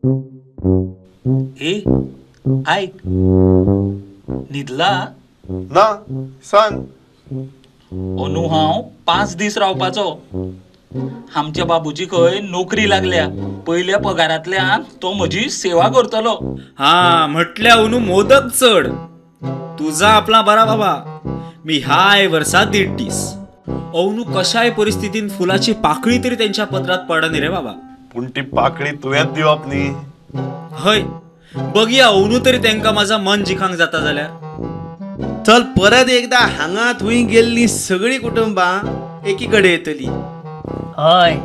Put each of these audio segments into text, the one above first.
ए आयक, न्हिदला ना? सांग. अंदू हांव 5 दीस रावपाचो. आमच्या बाबूची खंय नोकरी लागल्या, पयल्या पगारांतल्यान तो म्हजी सेवा करतलो. हा म्हटल्या अंदू मोदक चड. तुजा आपला बरा बाबा. मी ह्याय वर्सा 1.5 दीस. अंदू कशाय परिस्थितीन फुलाची पाकळी तरी त्यांच्या पदरात पडनी रे बाबा. पूण ती पाकळी तुवेंच दिवप न्ही. हय बघया अंदू तरी तेंका माझा मन जिखांक जाता जाल्यार. चल परत एकदा हांगा थंय गेल्ली सगळीं कुटुंबां एकी कडेन येतली. हय,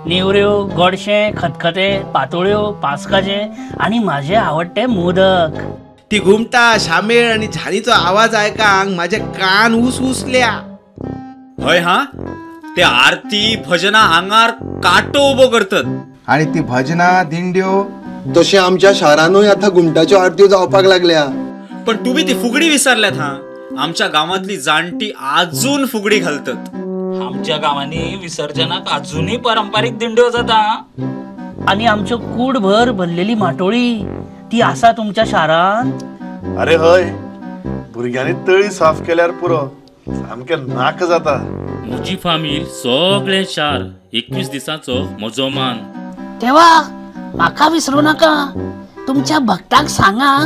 नेवऱ्यो, गोडशें, खतखतें, पातोळ्यो, पासकाचे आनी म्हाजे आवडटे मोदक. ती घुमटा, शामेळ आनी झालीचो आवाज आयकांक म्हाजे कान उसउसल्या. हय हा, ते आरती भजना आंगार कांटो उबो करतत. आनी ती भजना दिंड्यो तशें आमच्या शारानूय आतां घुमटाच्यो आरत्यो जावपाक लागल्या. पण तुम्ही ती फुगडी विसरल्यात. हा, आमच्या गावांतली जाणटी आजून फुगडी घालतत. आमच्या गावांनी विसर्जनाक अजूनही पारंपारीक दिंड्यो जाता. आनी आमच्यो कूडभर भरलेली माटोळी ती आसा तुमच्या शारांत? अरे हय, भुरग्यांनी तळी साफ केल्यार पुरो, सामकें नाक जाता. म्हजी फामील सगळें शार 21 दिसांचो म्हजो मान. तेवा म्हाका विसरूं नाका. तुमच्या भक्तांक सांगा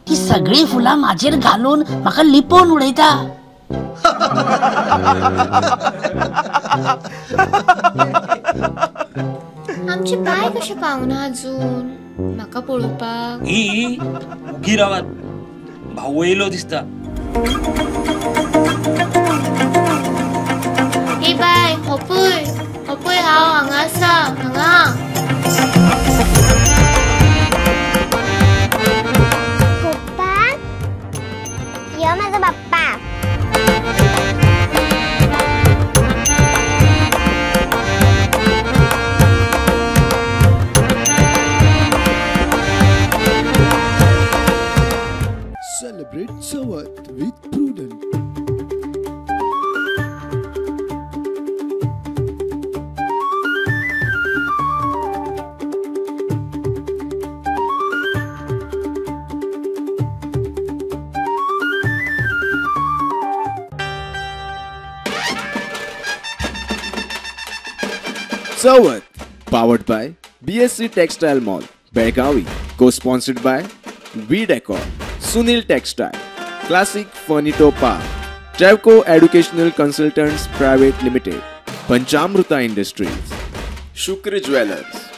ती सगळीं फुलां म्हाजेर घालून म्हाका लिपोवन उडयता. आमची बाय कशी पावना अजून म्हाका पळोवपाक? ही उगी रावात, भाऊ येयलो दिसता. हे बाय, हो पळय, हो पळय, हांव हांगा आसा, हांगा. पप्पा, यो माझा बाप्पा. Celebrate Chavath with Prudent. Chavath, powered by BSC Textile Mall, Belgavi, co-sponsored by V Decor, Sunil Textile, Classic Furniture Park, Travco Educational Consultants Private Limited, Panchamruta Industries, Shukra Jewelers.